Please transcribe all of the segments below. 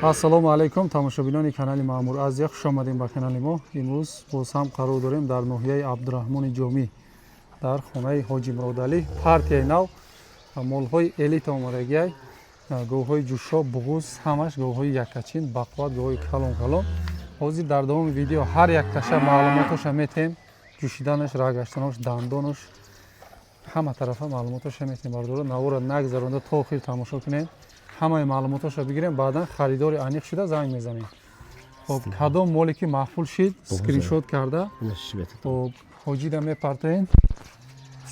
Ассалому алайкум, тамошобинони канали Маъмур Азия, хуш омадем ба канали мо. Имрӯз боз ҳам қарор дорем дар ноҳияи Абдураҳмони Ҷомӣ, дар хонаи Ҳоҷи Муродалӣ. Партияи нав, молҳои элита омадагиай, говҳои ҷӯшо, буғуз, ҳамаш говҳои якачин, бақувват, говҳои калон калон. Ҳозир дар давоми видео ҳар якташа маълумотоша метем, ҷӯшиданаш, раҳгаштанош, дандонош, ҳама тарафа маълумотоша метем. Бардора, навора нагзаронда то охир тамошо кунем, ҳамаи маълумотошро бигирем, баъдан харидори аниқ шуда занг мезанем. Хоб, кадом моле ки маъқул шид, скриншот карда, хоб, ҳоҷида мепартоем,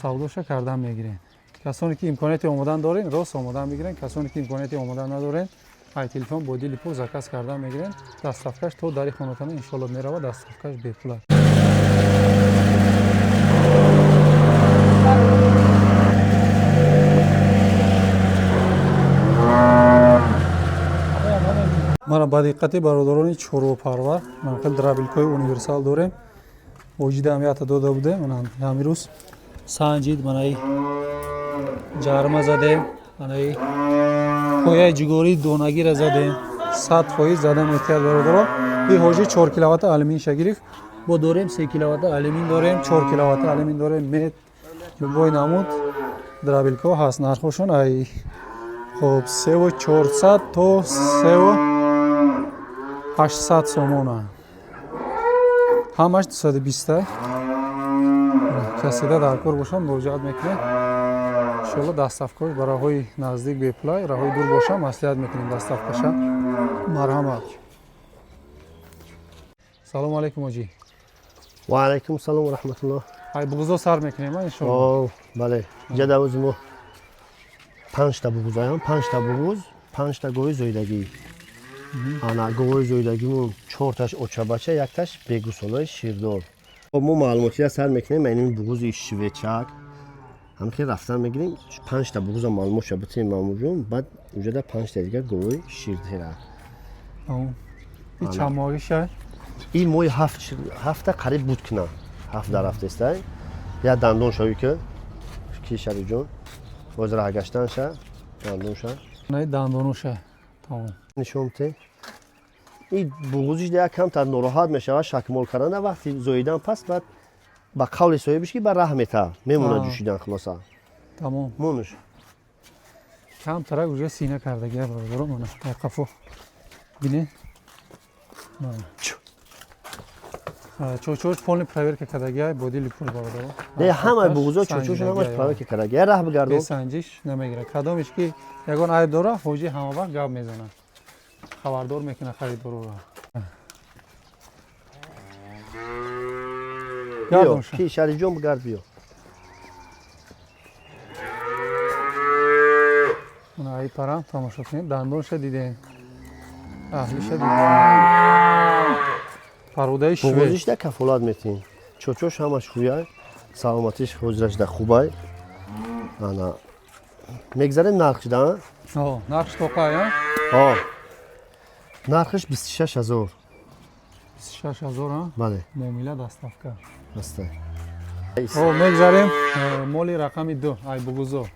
савдоша кардан мегирем. Касоне ки имконияти омодан дорем, рост омодан мегирем. Касоне ки имконияти омодан надорем, ай телефон бо дили пур заказ кардан мегирем. Доставкаш то дари хонатона иншоалло меравад, доставкаш бепул аст. Мана, ба диққати бародарони чорвопарвар, хел дробилкаҳои универсал дорем. Ҳоҷидаам ята дода будем, ҳамин рӯз санҷид. Манаи ҷарма задем, манаи пояи ҷугории донагира задем, 100% зада метиҳад, бародаро. И ҳоҷи 4 киловатта алюминша гирифт. Бо дорем 3 киловатта алюмин дорем, 4 киловатта алюмин дорем, мед, любой намуд дробилкаҳо ҳаст. Нархошон ай, хоб, 3400 то 3800 сомона, ҳамаш 220. Каседа дар кор бошам, муроҷиат мекунем, иншоалло. Доставкаҳош ба роҳҳои наздик бепулай, роҳҳои дур бошам, маслиҳат мекунем доставкаша. Марҳамат. Салому алайкум, ҳоҷӣ. Ва алайкум салом ва раҳматуллоҳ. Ай буғузо сар мекунем, иншоалло. Бале, ҷадавози мо панҷта буғузаям, панҷта буғуз, панҷта гови зоидагӣ. Ана, говои зоидагимон чорташ очабача, якташ бегусолаи ширдор. Мо маълумотия сар мекунем. Ин буғузи швечак, ҳамхел рафтан мегирем. Панҷта буғуза маълумотша битем, мамурҷон, баъд уҷада панҷта дигар говои ширдера. Чанд моҳиша? И моҳи ҳафта қариб буд кина, ҳафт дар ҳафтестай. Я дандон шави ки шарифҷон, боз раҳ гаштанша, дандонша. Дандонуша, тамом. Нишон бите. И буғузиш як камтар нороҳат мешавад шакмол кардан вақти зоидан. Пас баъд ба қавли соҳибиш ки ба раҳ мета мемонад ҷӯшидан, хулоса. Тамом. Монуш. Камтарак уже сина кардагия, бародаро. Мана, қафо бине. Чочош полный проверка кардагия бо дили пур, бародаро. Не, ҳамаи буғузо чочошон ҳамаш проверка кардагия, раҳ бигардон. Бесанҷиш намегирад. Кадомеш ки ягон айб дора, ҳоҷӣ ҳама вақт гап мезанад, хабардор мекунад харидорора. Ки Шарифҷон, бигард, биё. Ай парам тамошо кунед. Дандонша дидем, аҳлиша дидем, парудаи швед. Буғузишда кафолат метиҳем, чочош ҳамаш хуяй, саломатиш ҳозирашда хубай. Ана, мегзарем нархшда. Нархш тоқай? Нархаш 26 000. 26 000? Бале. Муомила, доставка. Аста. Мегзарем моли рақами ду, ай бугузо.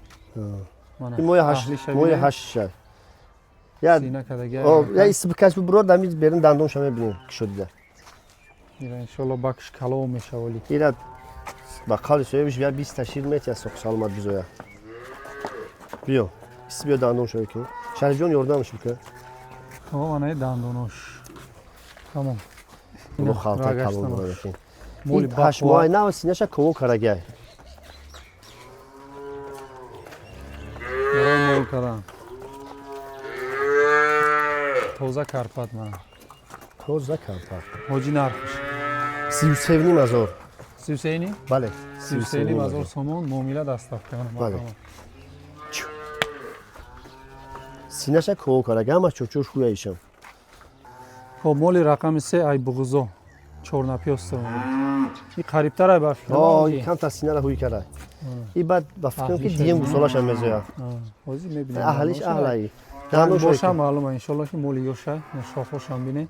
Моҳи ҳаштша. Я истибкаш бибурор, дами берин, дандонша мебинем кишодида. Ира иншоалло бакш калом мешаволи. Ира ба қавли соҳибиш бия 20-та шир метия, соқ саломат бизоя. Биё, исти, биё, дандоншо ки, Шарифҷон, ёрдамш бика. Тамом, анаи дандонош тамом. Мо халта калон дора. 8 моҳи нав, синаша ково карагай. Барои мол кардан тоза карпат, мана. Тоза карпат. Ҳоҷӣ, нархш? 33 500. 33 ним? Бале. 33 500 сомон, муомила, доставка. Бале. Синаша ково карага, ҳама чочош хуяишам. Хоб, моли рақами се, ай буғузо, чорнапёс. И қарибтар ай ба фикрам. Камтар синара ҳуй кара. И баъд ба фикрам ки дием гусолаша мезоя. Ҳозир мебинем. Аҳлиш аҳлаи. Боша, маълума, иншолло, ки моли ёша. Шохошам бине,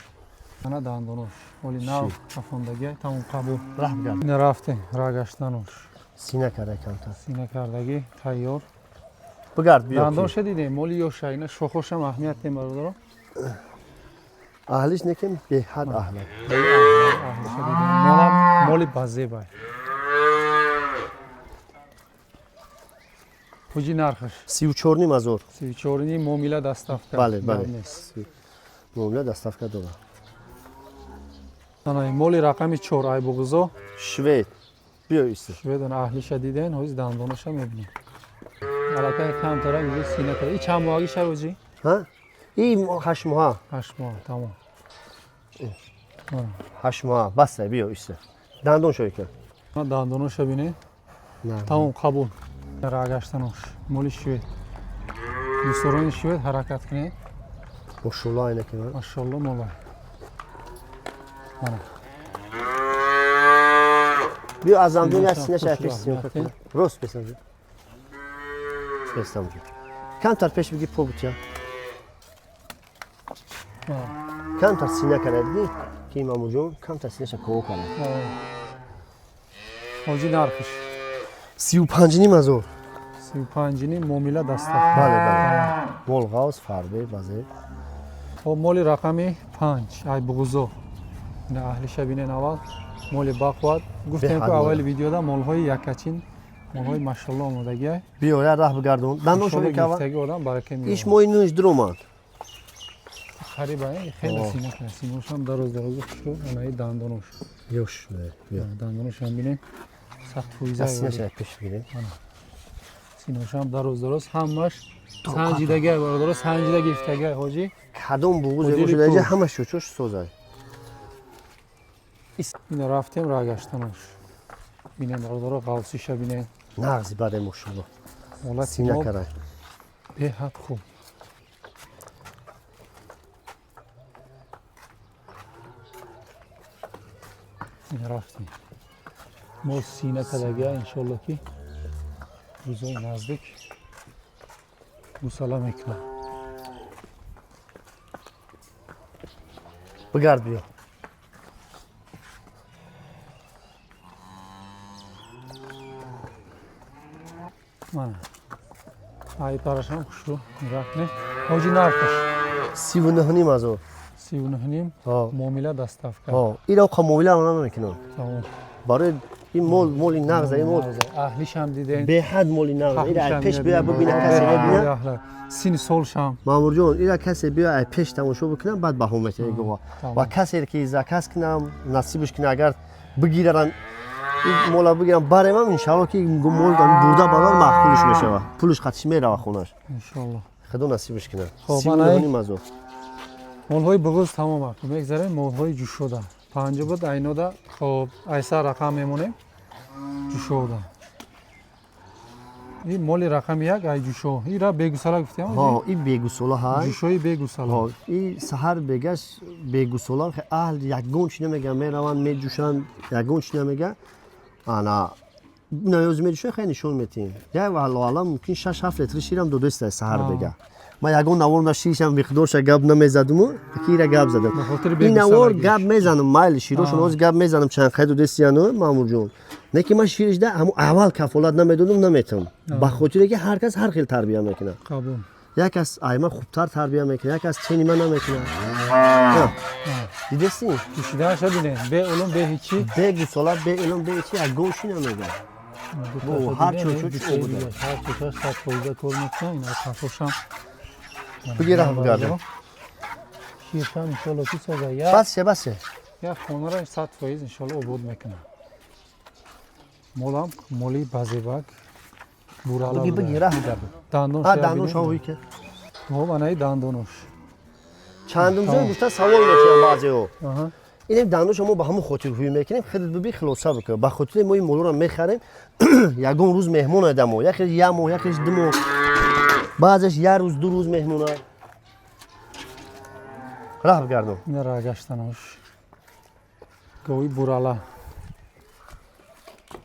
ана дандонош, моли нав кафондагия. Тамом, қабул. Раҳ бигард. Ина рафтем рагаштанош. Сина кара камтар. Сина кардагӣ, тайёр. Бигард, биё. Дандонша дидем, моли ёша. Ина шохошам аҳамият дем, бародаро. Аҳлиш некем беҳад аҳла. Молам моли базебай. Ҳуҷи нархаш? 34,5 ҳазор. 34,5 муомила доставка. Бале, бале. Муомила доставка дорад. Ана моли рақами 4 ай буғузо. Швед. Биё исти. Швед ана аҳлиша диден, ҳози дандонаша мебинем. Аллакай камтара юзи сина кара. И чанд моҳаги шай ҳоҷи? Ҳа? И 8 моҳа. 8 моҳ, тамом. 8 моҳа, баста биё исти. Дандон шой кар. Дандонаша бинед. Тамом, қабул. Рагаштанош. Моли швед. Дӯстдорони швед ҳаракат кунед. Мошалло айна ки. Мошалло мола. Ана. Биё аз замдон як синаша пеш съёмка кун. Рост бесам. Бесам. Камтар пеш биги по бутя. Камтар сина кара диди ки мамуҷон камтар синаша кова кара. Ҳоҷи нархиш? 35,5 ҳазор. 35,5 муомила доставка. Бале, бале. Мол ғавз, фарбе, базе. Хоб, моли рақами 5 ай буғузо. Ина аҳлиша бинен аввал. Моли бақувват. Гуфтем ку аввали видеода молҳои якачин, молҳои машалло омодагиай. Биё, я раҳ бигардон. Дандон шои кава. Гирифтаги одам барака меёбад. Иш мои нӯш дуромад. Қариба, хеле сина кара. Синошам дароз дароз хушрӯ, анаи дандонош. Ёш, биё. Дандоношам бинен. 100%. Синаша пеш бигирем. Синошам дароз дароз, ҳамаш санҷидагиай бародаро, санҷида гирифтагиай ҳоҷи. Кадом буғузе бошад, инҷа ҳама шучош созай. Ина рафтем рагаштанош. Бинем бародаро, ғавсиша бинем. Нағзи баде мошалло. Ҳолати Сина карай. Беҳад хуб. Ина рафтем. Мо сина кардагия, иншолло ки рӯзои наздик гусала мекунам. Бигард биё. Мана. Ай парашам хушрӯ нигоҳ кунед. Ҳоҷи нархаш? 39,5 ҳазор. 39,5 муомила доставка. Ира қа муомила намекунам. Тамом. Барои ин мол моли нағз, ин мол аҳлишам дидем. Беҳад моли нағз. Ира пеш биё бибина, касе бибина. Сини солшам. Маъмурҷон, ира касе биё ай пеш тамошо бикунам, баъд баҳо метавонӣ гуфт. Ва касе ки заказ кунам, насибаш кунам, агар бигирарам ин мола бигирам, баремам, иншалло ки мол бурда барор маъқулш мешава. Пулш қатиш мерава хонаш. Иншалло. Худо насибаш кунад. Хоб, 39,5 ҳазор. Молҳои буғуз тамом аст. Мегзарем молҳои ҷӯшода. 5 буд айнода. Хоб, айса рақам мемонем. Ҷӯшода. Ин моли рақами 1 ай ҷӯшо. Ира бегусала гуфтем? Ҳо, ин бегусола ҳай. Ҷӯшои бегусала. Ҳо, ин саҳар бегаш бегусола, аҳл ягон чи намеган, мераванд, меҷӯшанд, ягон чи намеган. Ана наёз меҷӯшанд, хеле нишон метиҳем. Як валлоҳ алам мумкин 6-7 литр ширам додааст саҳар бега. Ман ягон навор на ширшам миқдорша гап намезадуму, ки ира гап задам. Ин навор гап мезанам, майли широшон ҳозир гап мезанам чанд қайд додестияну Маъмурҷон. Не ки ман ширишда ҳамун аввал кафолат намедодам, наметавам. Ба хотире ки ҳар кас ҳар хел тарбия мекунад. Қабул. Як кас ай ман хубтар тарбия мекунад, як кас чени ман намекунад. Дидестӣ? Ҷӯшиданаша бинед, бе улум, бе ҳичи. Бе гусола, бе илм, бе ҳичи, ягон чи намегӯяд. Бо ҳар чӯчӯч обуда. Ҳар чӯчаш 100% кор мекунад, ин қафошам. Биги раҳ бигардем. Ширшам иншолло ки соза. Басе, басе. Як хонаро 100% иншолло обод мекунам. Молам моли базебак бурала. Биги, биги раҳ бигардем. Дандон ҳа, дандон шоҳӣ ки. Хоб, анаи дандонош. Чандум зӯй гуфта савол метиҳам баъзеҳо. Инем дандоншо мо ба ҳамон хотир ҳуй мекунем, худат биби хулоса бикун. Ба хотири мо ин молоро мехарем, ягон рӯз меҳмон адамо, якеш як моҳ, якеш ду моҳ, баъзеш як рӯз, ду рӯз меҳмона. Раҳ бигардон. Ина рагаштанош. Гови бурала.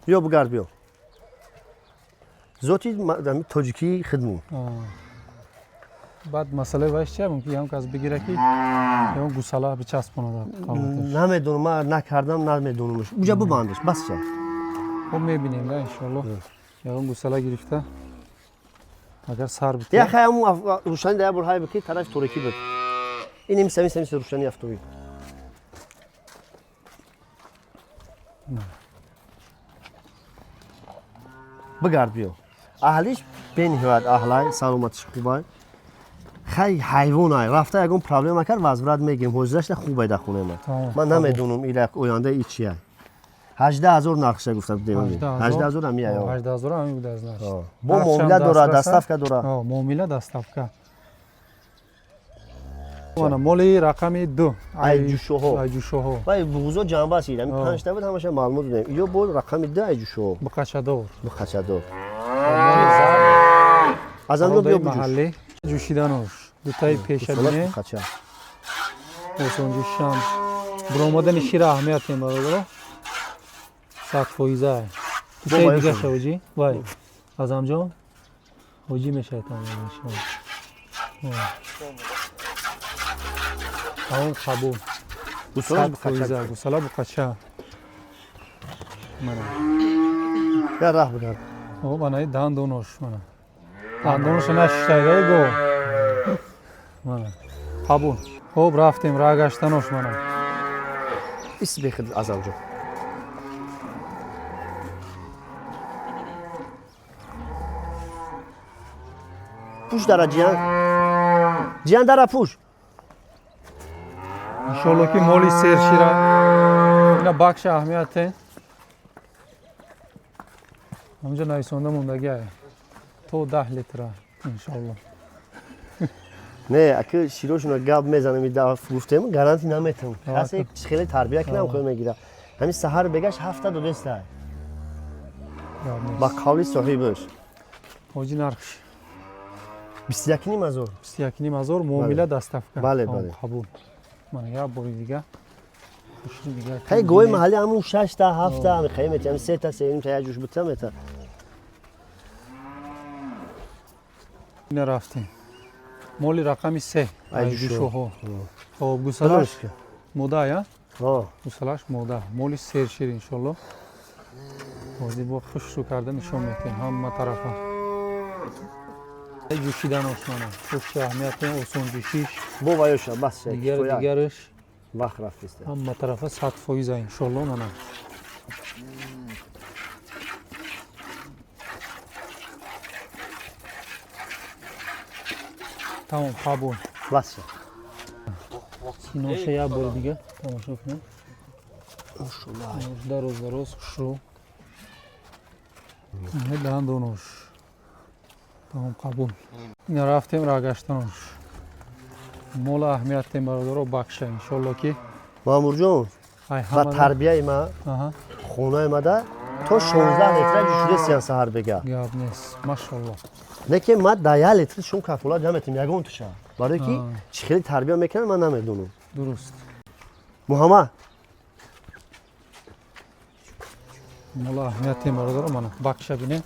Биё бигард, биё. Зоти тоҷикии хидмун. Баъд масъалаи вайш чия? Мумкин ягон кас бигира ки ягон гусала бичаспонад қавматаш. Намедонам, ман накардам, намедонамш. Уҷа бибандаш, бас ча. Хоб мебинем, да, иншоалло. Ягон гусала гирифта агар сар бития. Я хай ҳамун рӯшани да як бор ҳай бикӣ, тарафи торикӣ бит. Ин миса рӯшани афтовӣ. Бигард биё. Аҳлиш бениҳоят аҳлай, саломатиш хубай. Хай ҳайвонай, рафта ягон проблема кард, возврат мегирем. Ҳозирашда хубай дар хонаи ман. Ман намедонам ила оянда и чия. 18 000 нархша гуфта будем. 18 000 ҳами ая. 18 000 ҳами буда аз нарх. Бо муомила дора, доставка дора. Муомила, доставка. Мана моли рақами 2. Айҷушоҳо. Айҷушоҳо. Вай буғузо ҷанба аст, ҳами 5 та буд, ҳамаша маълумот додем. Ё бо рақами 2 айҷушоҳо. Буқачадор. Буқачадор. Моли зар. Аз анҷо биё буҷуш. Маҳаллӣ. Ҷӯшиданош. Дутаи пеша бинем. Буқача. Осонҷӯшам. Буромадани шира аҳамият бародаро. 100%. Дутаи дигаша ҳоҷӣ. Вай. Азамҷон. Ҳоҷӣ мешавад тамом. Тамом қабул. 100%. Гусала буқача. Мана. Я раҳ бигард. О, мана дандонош мана. Дандоноша нашиштайда го. Мана. Қабул. Хоб рафтем раҳ гаштанош мана. Ис бехид Азамҷон. Пуш дара ҷиян. Ҷиян дара пуш. Иншолло ки моли сершира. Ина бакша аҳамияте. Ҳамҷа нависонда мондагӣ ай. То 10 литра иншолло. Не, аки широшуна гап мезанем, гуфтем, гарантӣ наметам. Касе хеле тарбия кунам худ мегира. Ҳамин саҳар бегаш 7 додеста. Ба қавли соҳибаш. Ҳоҷӣ нархш 21 500. 21 500 муомила доставка. Бале, бале. Қабул. Мана як бори дига. Хушри дига. Хай гои маҳалли ҳамун 6 та 7 та ҳами хай мети, ҳами 3 та 3 та як ҷуш бута мета. Ина рафтем. Моли рақами 3. Айҷушоҳо. Хоб гусалаш мода я? Гусалаш мода. Моли сершир иншолло. Ҳозир бо хушрӯ карда нишон метиҳем ҳама тарафа. Ҷӯшиданош мана. Хуши аҳамияти осон ҷӯшиш. Бо ваёша бас дигар дигараш вақт рафтиста. Ҳама тарафа 100% иншолло мана. Тамом қабул. Бас. Синоша як бори дига тамошо кунем. Дароз дароз хушрӯ. Дандонош. Тамом қабул. Ина рафтем раҳ гаштанош. Мола аҳамият бародаро бакша иншолло ки. Маъмурҷон, ба тарбияи ма хонаи мада то 16 литра ҷӯшидастиян саҳар бега. Гап нест, машалло. Лекин ма да 1 литр шум кафолат наметим ягон туша. Барое ки чӣ хеле тарбия мекунам ман намедонам. Дуруст. Муҳаммад. Мола аҳамияти бародаро мана бакша бинед.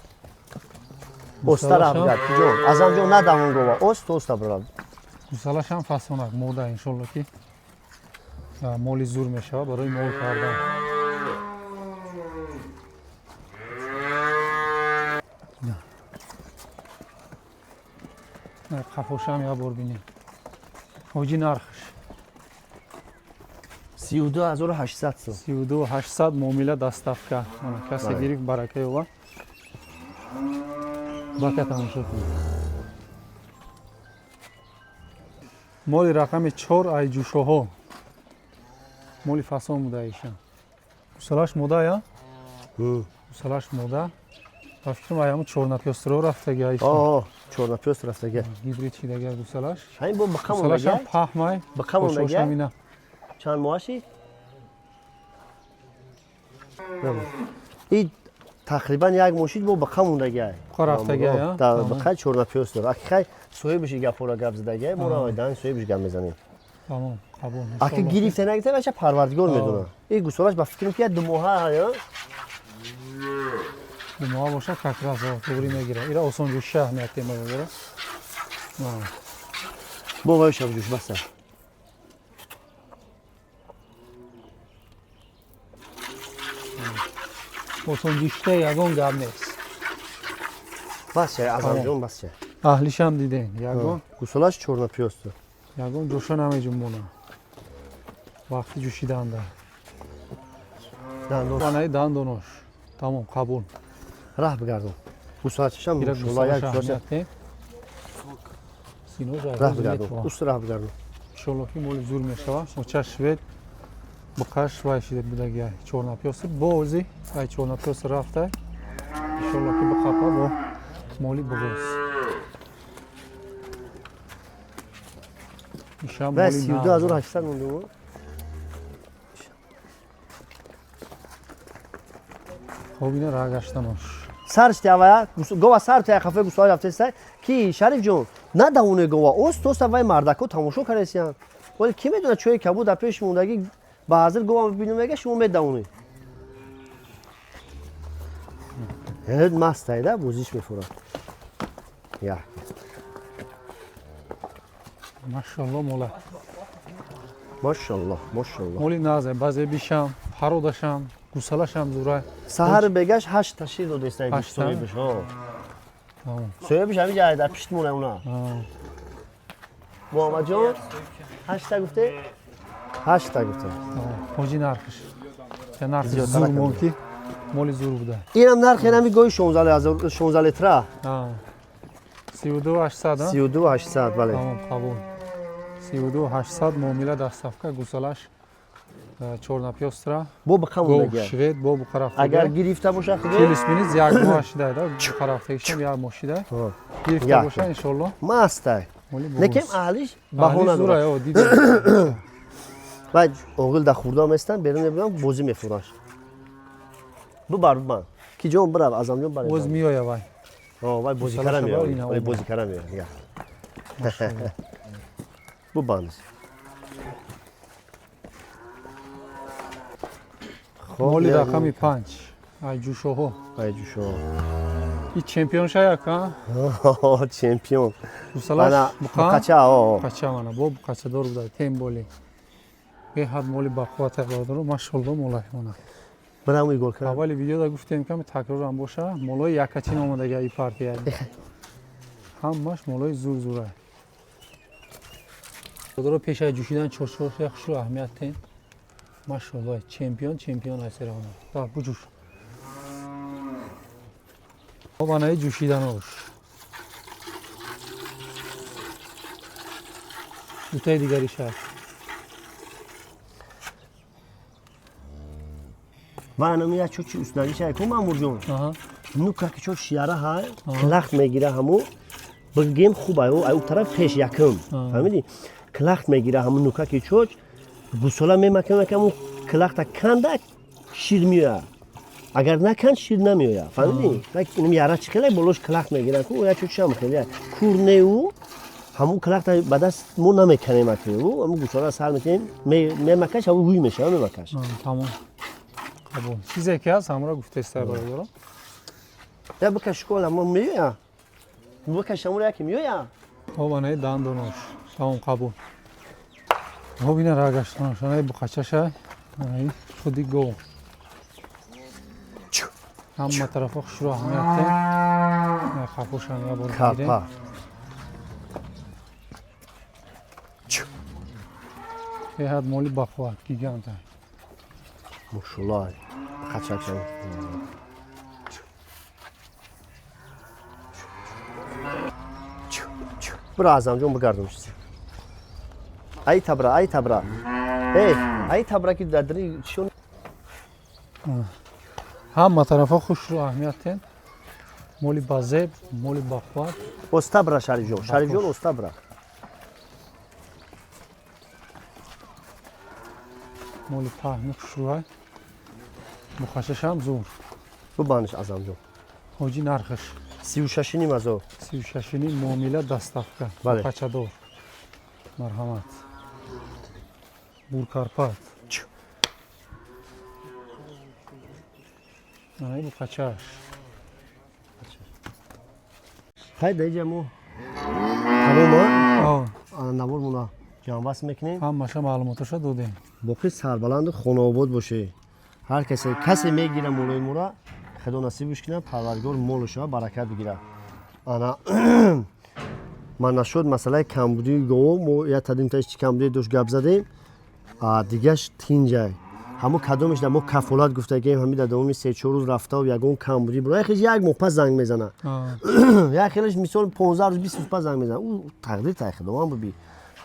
Оста рафт ҷон. Азамҷон надавон гова. Оста оста бирав. Гусалашам фасонак мода иншолло ки моли зур мешавад барои мол кардан. Қафошам як бор бинем. Ҳоҷӣ нархш 32800 сом. 32800 муомила доставка. Мана касе гирифт барака ёба. Бака тамошо кунед. Моли рақами 4 айҷушоҳо. Моли фасон буда иша. Гусалаш мода я? Гусалаш мода. Ба фикрам ай ҳамун чорнапёстро рафтаги айша. Чорнапёст рафтаги. Гибрид шидаги гусалаш. Ҳамин бо бақам гусалашам паҳмай. Бақам ондагӣ. Чанд моҳаши? И тақрибан як мошид бо бақам ондагӣ. Рафтаги я? Да, бақай чорнапёст дор. Аки хай соҳибаши гапора гап задаги, мо равайдан соҳибаш гап мезанем. Тамом, қабул. Аки гирифта нагирифта аша парвардигор медонад. И гусалаш ба фикрам ки як ду моҳа ё? Ду моҳа бошад как раз туғри мегирад. Ира осонҷӯша аҳамияти мебарад. Бо вай шаб ҷӯш баса. Осонҷӯшта ягон гап нест. Бас Азамҷон, бас. Аҳлишам дидем, ягон. Гусалаш чорнапёст. Ягон ҷоша намеҷунбона вақти ҷӯшиданда. Дандон. Анаи дандонош. Тамом, қабул. Раҳ бигардон. Гусалачашам Ира шула як гусалаша гусалача. аҳамият тем. Синош Раҳ бигардон. Уст раҳ бигардон. Иншолло ки моли зур мешава. Оча швед букаш вай шида будаги чорнапёси бози ай чорнапёс рафта. Иншолло ки биқапа бо моли буғоз. Ишам Ва моли 32800 монду. Хоб, ина раҳ гаштанош. Сарш тявая, гова сар тя хафе гусала рафтеста, ки Шариф ҷон, на давоне гова, ост тоста вай мардако тамошо каресиян. Вале ки медона чои кабуд дар пеш мондагӣ ба ҳазир гова бинум мега шумо медавонед. Ҳед мастайда бозиш мефурад. Я. Машалло мола. Машаллоҳ, машаллоҳ. Моли назе, баъзе бишам, пародашам, гусалашам зура. Саҳар бегаш 8 та шир додестай Ҳашта? соҳибаш. Ҳо. Тамом. Соҳибаш ҳамин ҷа дар пишт мона уна. Муҳаммад ҷон, 8 та гуфте? 8 та гуфте. Тамом. Ҳоҷи нархш. Я нархи Зиёдтар зур акам. мон ки моли зур буда. Инам нархи инами гои 16 16 литра. 32 800, а? 32 800, бале. Тамом, қабул. 32 800 муомила доставка гусалаш чорнапёстра. Бо бақам Гов мондагия. швед бо буқарафтага. Агар гирифта боша худо Плюс минус як моҳ шидай да, буқарафтагишам як моҳ шидай. Ҳо. Гирифта Як. боша иншолло. Мастай. Моли буғуз. Лекин аҳлиш баҳо Аҳли зура, надорад. ё, дидем. Вай оғил дар хурда местан, берун мебурам, бозӣ мефураш. Бубар бубан. Ки ҷон бирав, Азамҷон бар. Боз меоя вай. Ҳо, вай бозикара Гусалаша бар, меояд. ина Вай омад. бозикара меояд. Я. Бубанд. Хоб, Моли я- рақами 5. Ай ҷӯшоҳо. Ай ҷӯшоҳо. И чемпион шаяк, а? Чемпион. Гусалаш Ана буқа? буқача, ҳо. Буқача мана, бо буқачадор буда, темболи. Беҳад моли бақувват бародаро, машолло молай мона. Бирам игор кардам. Аввали видеода гуфтем ками такрорам боша, молои якачин омадага и партия. Ҳамаш молои зур зура. Бародаро, пеш аз ҷӯшидан чорчор яхшро аҳамият тен. Машолло, чемпион, чемпион айсерона. Да, буҷӯш. Хоб, анаи ҷӯшиданош. Дутаи дигари шаҳр. Ва анами як чочи уснагӣ шай ку Мамурҷон. Аҳа. Ну как чоч шияра ҳай, клахт мегира ҳаму, бигем хуб ай, ай у тараф пеш якм. Фаҳмидӣ? Клахт мегира ҳаму нукаки чоч, гусола мемакам якаму клахта канда шир меояд. Агар наканд шир намеояд. Фаҳмидӣ? Як инам яра чӣ хеле болош клахт мегира ку, як чочам хеле кур неу ҳамун клахта ба даст мо намеканем аки. Ҳамун гусола сар мекунем, мемакаш, ҳамун ҳуй мешава, мемакаш. Тамом. Қабул. Чизе ки ҳаст, ҳамро гуфтеста бародаро. Я бикаш школа мо меоя. Бикаш ҳамун яке меоя. Хоб, анаи дандонош. Тамом, қабул. Хоб, ина рагаштанош, анаи буқачаша, анаи худи гов. Ҳама тарафа хушро аҳамият тем. Қапошам я бор гирем. Капа. Беҳад моли бақувват, гиганта. Мошаллоҳ. Қачак шав. Бира Азамҷон бигардон чизе. Ай табра, ай табра. Эй, ай табра ки дар дили чиён Ҳама тарафа хушро аҳамият тем. Моли базеб, моли бақувват. Оста бира Шарифҷон. Шарифҷон оста бира. Моли паҳни хушрӯай. Буқачашам зур. Бубандиш Азамҷон. Ҳоҷи нархш. 36,5 ҳазор. 36,5 муомила доставка. Бале. Буқачадор. Марҳамат. Буркарпат. Анаи буқачаш. Хай даиҷа мо тамома О, навормона ҷамъбаст мекунем. Ҳамаша маълумоташа додем. Боқӣ сарбаланду хонаобод боше. Ҳар касе касе мегира молои мора, худо насибш кунад, парвардигор молу шава баракат бигира. Ана Ман нашуд масъалаи камбудии гово, мо як тадимташ чи камбудӣ дошт, гап задем, дигаш тинҷай. Ҳамо кадомеш дар мо кафолат гуфтагием, ҳами дар давоми 3-4 рӯз рафтау ягон камбудӣ буро, яхеш як моҳ пас занг мезана, яхелеш, мисол, 15 рӯз, 20 рӯз пас занг мезана. Ӯ тақдир тай худованд буби.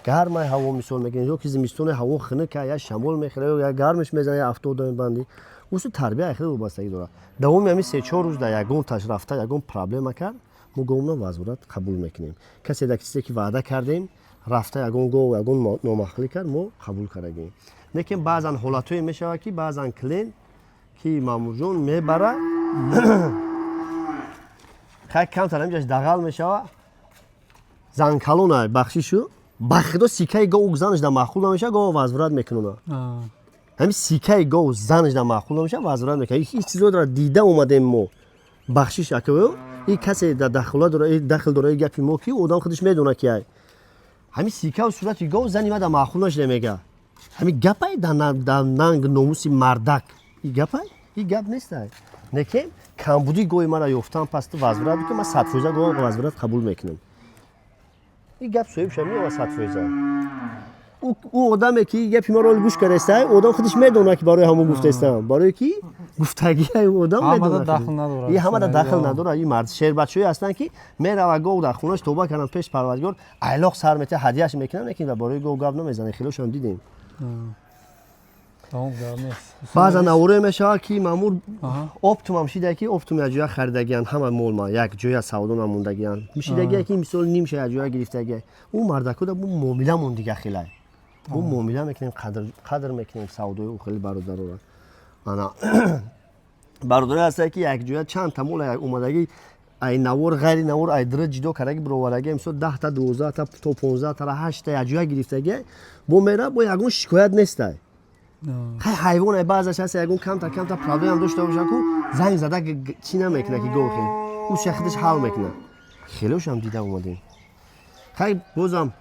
Гармай ҳаво, мисол мекунем, ё ки зимистони ҳаво хунука, я шамол мехӯра, ё я гармиш мезана, я афтода мебандӣ. Усу тарбия хеле вобастагӣ дорад. Давоми ҳами 3-4 рӯз дар ягон таш рафта ягон проблема кард, мо говна возврат қабул мекунем. Касе дар чизе ки ваъда кардем, рафта ягон гов ягон номаъқулӣ кард, мо қабул кардагем. Лекин баъзан ҳолатҳое мешавад, ки баъзан клиент ки, Мамурҷон, мебара, хай, камтар ҳамҷаш дағал мешава, занкалона, бахшишу ба худо, сикаи гов занаш дар маъқул намешава, гов возврат мекунона. Ҳамин сикаи гов занаш дар маъқул намешава, возврат мекунад. Ин чизоро дида омадем мо. Бахшиш, ака, ин касе дар дахла дора, дахл дора гапи мо, ки одам худаш медона, ки ай ҳамин сикаву сурати гов зани ма дар маъқул нашуда, мега. Ҳамин гапай дар нанг номуси мардак, и гапай, и гап нестай. Лекин камбудии гови мара ёфтан пас ту возврат бикун, ман 100% гов возврат қабул мекунам. И гап соҳибша меова 100%. Ӯ одаме ки гапи маро гӯш кардаистай, одам худаш медонад, ки барои ҳамон гуфтаистам, барое ки гуфтагиай одам. Медонад, ҳамада дахл надорад. И мард шербачаҳое ҳастанд, ки мерава, гов дар хонаш тоба кардам, пеш Парвардигор айлоқ сар метиҳад, ҳадияш мекунам, лекин барои гов гап намезанад. Хелошам дидем. Баъзан наворое мешавад, ки, Мамур, оптом шида, ки оптом якҷоя харидагиян, ҳама молма якҷоя савдо намондагиян, мишидагия, ки мисол нимша якҷоя гирифтагия. Ӯ мардакуда бу муомиламон дига хелай, мо муомила мекунем, қадр мекунем савдои ӯ хеле бародарора. Ана бародаре ҳастае, ки якҷоя чанд та мола омадагӣ, ай навор, ғайри навор, ай дира ҷидо кардаги, бировараги, мисол, 10-та, 12-та то 15-тара, ҳаштта якҷоя гирифтаги, бо мера, бо ягон шикоят нестай. Хай, ҳайвон ай, баъзаш ҳаст, ягон камтар камтар проблемам дошта боша, ку занг зада чӣ намекуна, ки гохе ӯ шахидаш ҳал мекуна. Хелошам дида омадем. Хай, бозам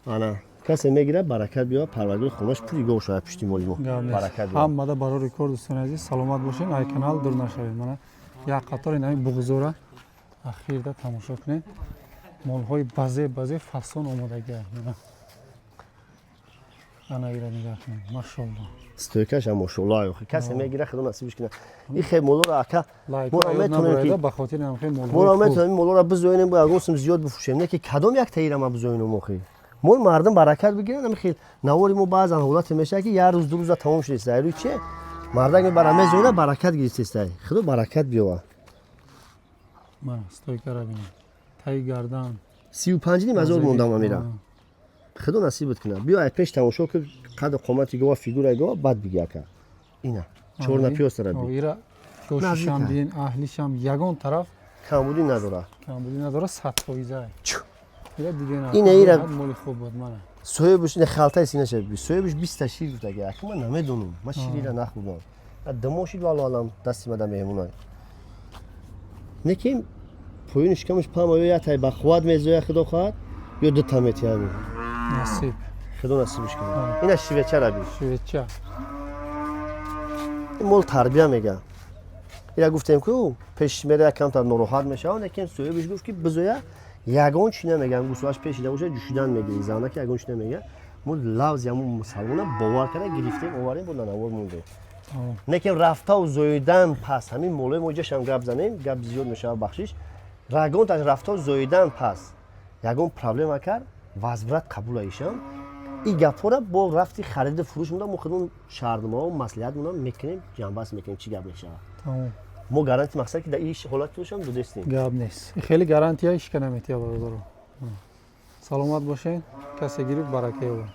ана касе мегирад, баракат биёвад, Парвардигор хонаш пури гов шавад, пушти моли мо баракат. Ҳамада барори кор, дӯстони азиз, саломат бошед, ай канал дур нашавед. Мана як қатор инами буғзора ахирда тамошо кунед. Молҳои базе базе фасон омодагия. Ана ира нигоҳ кунед, машолло. Стойкаша, мошолло. Касе мегира, худо насибиш кунад. И хе молоро, ака, моро метонем ки ба хотири молҳои моро метонем, молоро бизоинем, бо ягон сум зиёд бифурӯшем, не ки кадом як таира ма бизоинум охи. Мол мардум баракат бигиранд. Ами хел навори мо баъзан ҳолате мешавад, ки як рӯз, 2 рӯза тамом шудеста. Айрӯи че мардак мебара, мезоина, баракат гирифтеста. Худо баракат биёвад. Мана стойкара бинед, таи гардан. 35,5 ҳазор мондам амира. Худо насибат кунад. Биё, ай пеш тамошо ки қаду қомати гова, фигураи гова, баъд биги, ака. Ина чорнапиёстара би. Ира ёшишам бин, аҳлишам, ягон тараф камбудӣ надорад. Камбудӣ надорад, 100%. Ира дидена. Ина ира моли хуб буд, мана. Соҳибаш ина халтаи синаша би. Соҳибаш 20-та шир гуфтаги. Ака, ман намедонам, ман ширира нахӯрдам. Дамо шид, валло алам, дасти мада меҳмонай. Лекин поёни шикамаш пама, ё ятай ба қувват мезоя, худо хоҳад, ё дута метиҳами. Насиб. Худо насибиш кунад. Ина шивечара би. Шивеча. Ин мол тарбия мега. Ира гуфтем, ку пеш мера як камтар нороҳат мешавад, лекин соҳибаш гуфт, ки бизоя, ягон чи намегам, гӯсолаш пешида бошад, ҷӯшидан мегири, занаки ягон чи намега. Мо лавзи ҳамун мусалмона бовар карда гирифтем, оварем, бо нанавор мондем. Лекин рафтау зоидан пас ҳамин молои мо ҷашам гап занем, гап зиёд мешавад, бахшиш. Рагонташ рафтау зоидан пас ягон проблема кард, возврат қабул аишам. И гапҳоро бо рафти хариду фурӯш монда, мо худмон шаҳрномао маслиҳат монам мекунем, ҷамъбаст мекунем, чӣ гап мешавад. Мо гарантия, мақсад, ки дар ин ҳолат бошам, дудестем. Гап нест, хеле гарантия ишка наметия, бародаро. Саломат бошед, касе гирифт, барака ёбад.